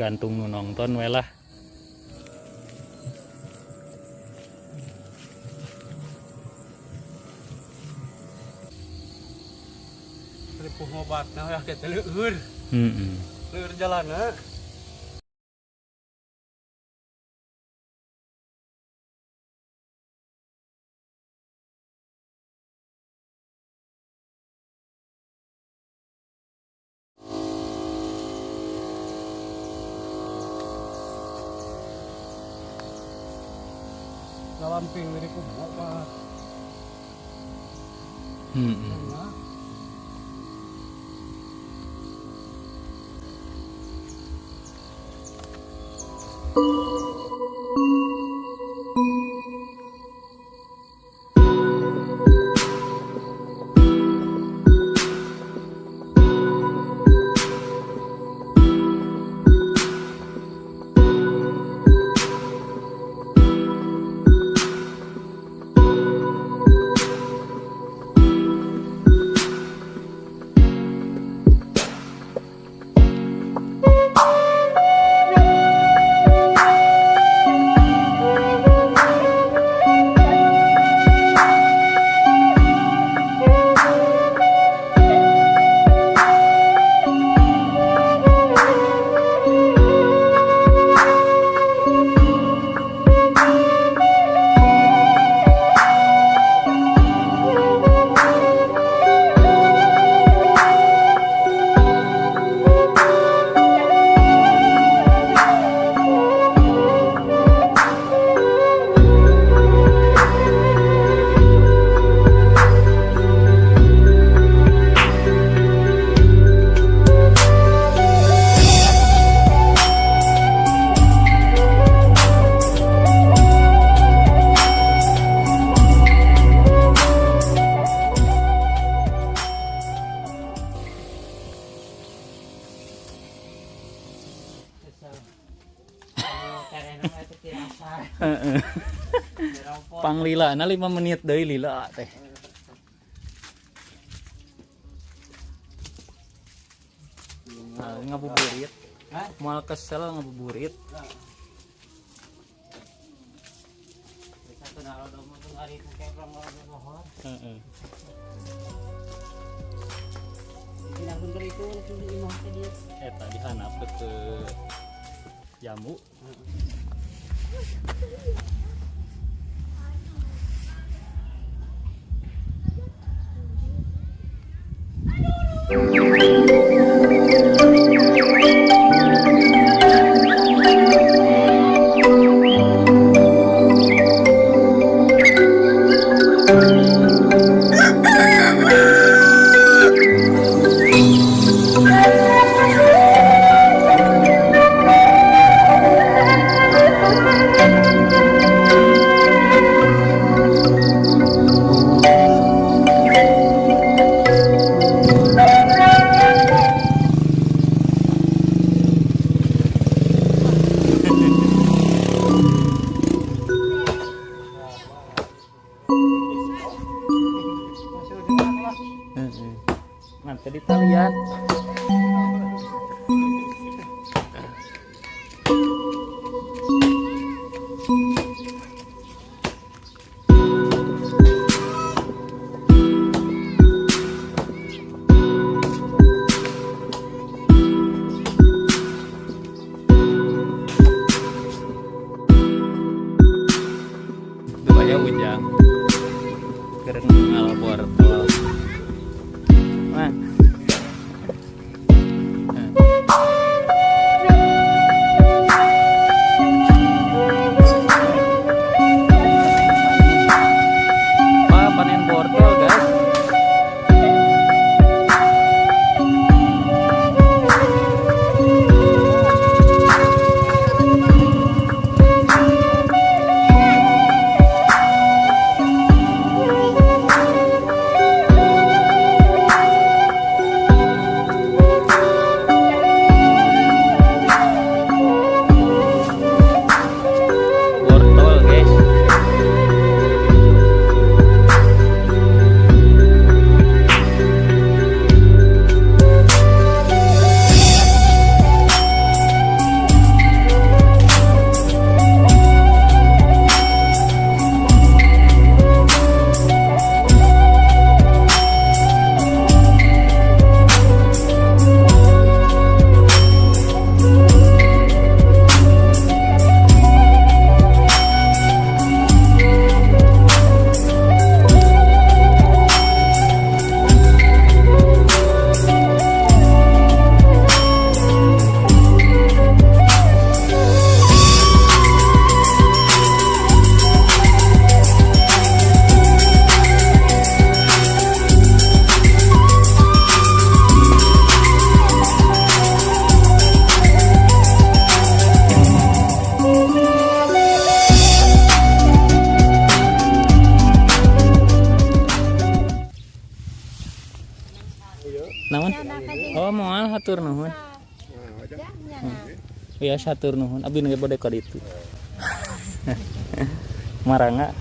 Tergantung nu nonton we lah. Ripuh ngobatna ya kita leueur. Heeh. Leueur jalanna. Ngalamping dari kubu Pak. Heeh. Nah. Heeh. Panglila na 5 menit deui lila teh. Nah, ngabuburit. Moal kesel ngabuburit. Heeh. Eta dihanap ke jambu. Heeh. Nanti ditalian. Tuh aya Ujang. Keur ngalap wortel. Nah. Oh, moal hatur nuhun. Iya, hatur nuhun. Abi nu bade ka ditu. Marangga.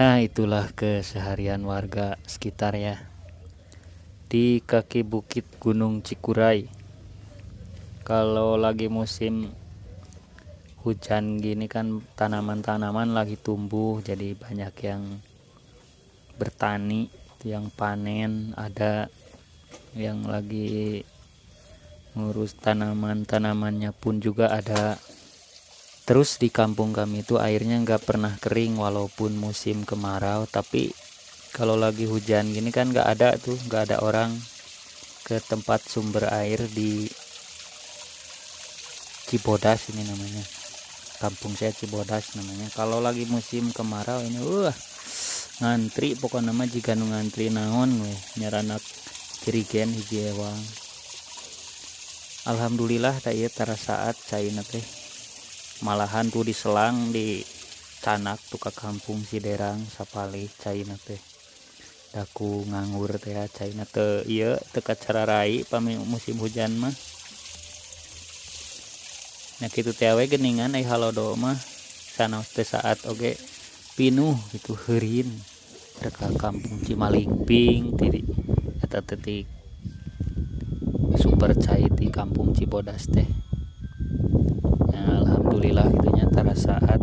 Nah, itulah keseharian warga sekitar ya di kaki bukit Gunung Cikurai. Kalau lagi musim hujan gini kan tanaman-tanaman lagi tumbuh, jadi banyak yang bertani, yang panen, ada yang lagi ngurus tanaman-tanamannya pun juga ada. Terus di kampung kami itu airnya nggak pernah kering walaupun musim kemarau, tapi kalau lagi hujan gini kan nggak ada tuh, nggak ada orang ke tempat sumber air di Cibodas ini namanya. Kampung saya Cibodas namanya. Kalau lagi musim kemarau ini wah ngantri pokoknya mah jiga nu ngantri naon weh nyaranak jerigen hiji ewang. Alhamdulillah tak ieu tara saat caina teh. Malahan tuh diselang di canak tuh ke kampung Siderang sapalih caina teh. Daku nganggur teh caina teu ieu teu kacararai pami musim hujan mah. Nah kitu teh we geuningan ai halodo mah sanaos teh saat oge pinuh gitu heurin rek ka kampung Cimalingping ti eta teh ti sumber cai ti kampung Cibodas teh. Nah, alhamdulillah gitunya tara saat.